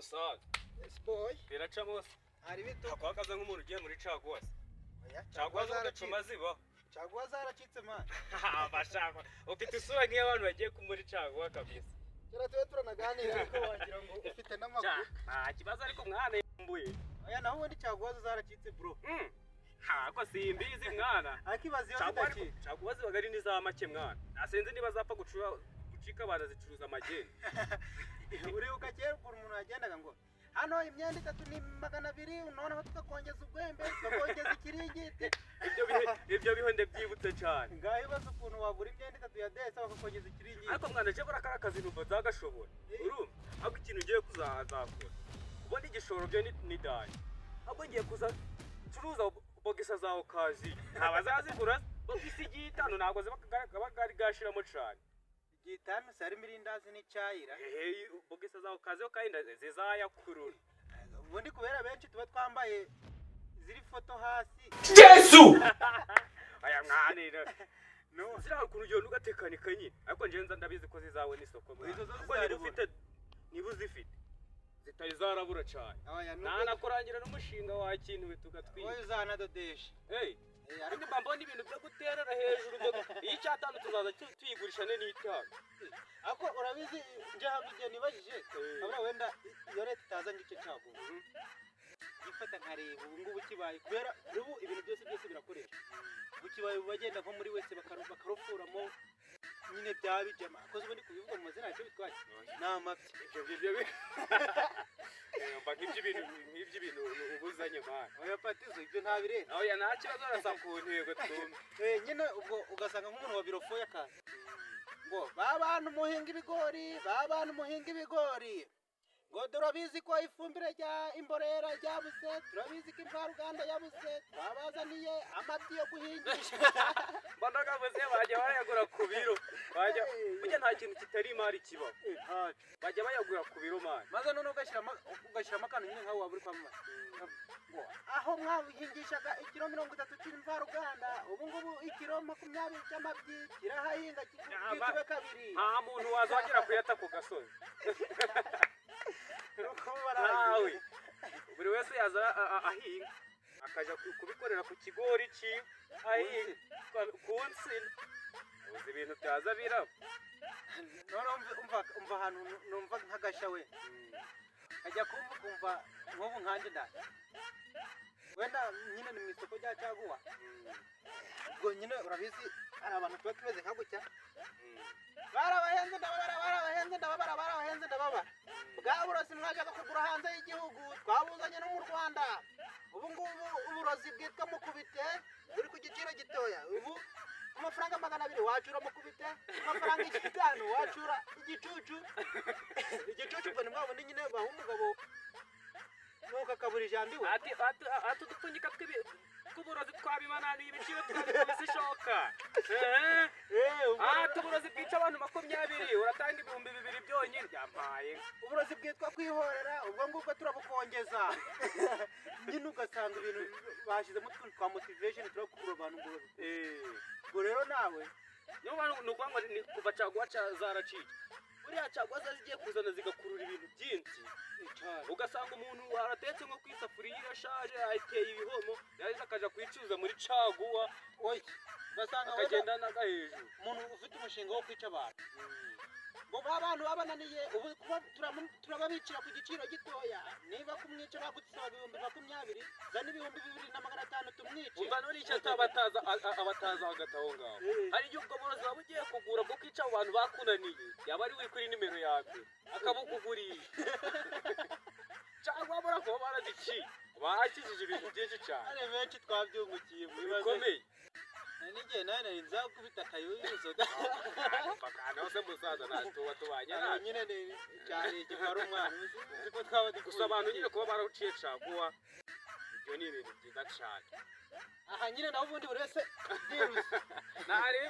Musaza. Yes boy. Biracamo se? Hari bito. Hakwakaza nk'umuntu ugiye muri caguwa se? Oya, Caguwa zo kudacuma zibaho. Caguwa zaracitse, man. Bashaka ufite isura nk'iy'abantu bagiye muri caguwa kabisa. Kera tube turanaganira, ariko wagira ngo ufite n'amakuru. Nta kibazo, ariko mwana yambuye. Oya, naho ubundi caguwa zo zaracitse, bro. Ntabwo simbizi, mwana. Ariko ibaze iyo Caguwa ariko zidacika. Caguwa zibaga ari n'iza make, mwana. Nasenze niba zapfa gucura gucika, barazicuruza amageni. Uribuka kera ukuntu umuntu yagendaga ngo hano imyenda itatu ni 200, noneho tukakongeza urwembe, tukakongeza ikiringiti? Ibyo bihe ndabyibutse cyane. Ngaho ibaze ukuntu wagura imyenda itatu ya desa bakakongeza ikiringiti. Ariko mwana, je buriya kariya kazi numva nzagashobora. Urumva, ahubwo ikintu ngiye kuzakora, ubundi igishoro byo ni dayi, ahubwo ngiye kuza curuza bogisa za occasion. Ntabazazigura bogisi igiye itanu, ntabwo ziba gari gashiramo cane. Igihe itanu se harimo irindazi n'icyayira? Ehe, bogisa za occasion kandi zizayakurura. Ubundi kubera benshi tuba twambaye ziri foto hasi. Yesu, aya mwana, No. ziriya ukuntu ugenda ugatekanika nyine, ariko njyewe nza ndabizi ko zizabona isoko, mwana. Izo zo Kuko niba zizaribura. ufite, niba uzifite zitari zarabura cane, Oya, nubwo nanakurangira n'umushinga wa kintu we tugatwika. Wowe uzanadodesha. Hey, Eh, ariko mba mbona ibintu byo guterera hejuru iyo icyatanu tuzaza tuyigurisha ne n'itanu. Ariko urabizi, nje haba igihe nibajije abura wenda iyo leta itaza ngo ice caguwa, gifata nkareba ubu ngubu kibaye, kubera ubu ibintu byose byose birakoreshwa. Ubu kibaye, ubu bagenda nko muri wese bakarofuramo nyine bya bijama. Akoze ubundi kubivuga mu mazina ntacyo bitwaye, ni amabyi. Ibyo mba nk'ibyo ibintu ubuzanye, mwana. Oya patizo, ibyo ntabirenze. Oya, nta kibazo, arasa ku ntego twumve. Eh, nyine ubwo ugasanga nk'umuntu wabirofoye akaza ngo ba bantu muhinga ibigori, ba bantu muhinga ibigori, ngo turabizi ko ifumbire rya imborera ryabuze, turabizi ko imvaruganda yabuze, twabazaniye amabyi yo guhingisha. Mbona bajya bayagura ku biro, bajya burya nta kintu kitari imari kibaho, bajya bayagura ku biro, man. Maze noneho ugashyiramo akantu nyine nkaho waba uri kwamamaza ngo aho mwahingishaga ikiro 30 cy'imvaruganda, ubu ngubu ikiro 20 cy'amabyi kirahahinga kikube kabiri. Nta muntu wazongera kuyata ku gasozi. Nuko Ntawe. baragiye. Buri wese yaza ahinga akajya kubikorera ku kigori ciwe, ahinga ku nsina, uzi ibintu byaza biraba. Noneho umva ahantu numva nk'agasha we kajya kumva, ukumva nk'ubu nkanjye ndaje wenda nyine ni mu isoko rya caguwa, ubwo nyine urabizi hari abantu tuba tumeze nka gutya: barabahenze ndababara, barabahenze ndababara, barabahenze ndababara. Bwa burozi mwajyaga kugura hanze y'igihugu twabuzanye no mu Rwanda. Ubu ngubu uburozi bwitwa mukubite buri ku giciro gitoya. Ubu ku mafaranga 200 wacura mukubite, ku mafaranga 5 wacura igicucu. Igicucu ubwo ni bwa bundi nyine baha umugabo nuko akabura ijambo iwe. Ati udupfunyika tw'uburozi twabimananiye, ibiciro twabikubise ishoka. Eh. Eh, ubwo Ati uburozi bwica abantu 20 uratanga 2000 byonyine, yampaye. Uburozi bwitwa kwihorera, ubwo ngubwo turabukongeza. Nyine ugasanga ibintu bashyizemo utuntu twa motivation turakurura abantu ngo ubwo rero nawe. Niyo mpamvu ni ukuvuga ngo ni kuva caguwa zaracitse, buriya caguwa ziba zigiye kuzana zigakurura ibintu byinshi, ugasanga umuntu aratetse nko ku isafuriya irashaje, ayiteye ibihomo, yarangiza akaja kuyicuruza muri caguwa. Oya, ugasanga wenda Akagenda naga hejuru. umuntu ufite umushinga wo kwica abantu, ngo ba bantu babananiye, ubu kuba turababicira ku giciro gitoya. Niba kumwica bagusaba 20,000, zana 2500 tumwice. Umva, none icyo abataza hagati aho ngaho, hari igihe ubwo burozi waba ugiye kugura bwo kwica abo bantu bakunaniye, yaba ari we kuri nimero ya mbere akabukugurisha. Cyangwa buriya kuba baraziciye, bakijije ibintu byinshi cyane. Hari benshi twabyungukiye mu bibazo Bikomeye. N'igihe nawe nari nzakubita akayuzuzo. Bakana hose, musaza, tuba tubanye nabi. Nyine ni cyane igihe ari umwana uzi ko twaba Gusa abantu nyine kuba barawuciye caguwa, ibyo ni ibintu byiza cyane. Aha nyine naho ubundi buri wese byiruse. Ntari.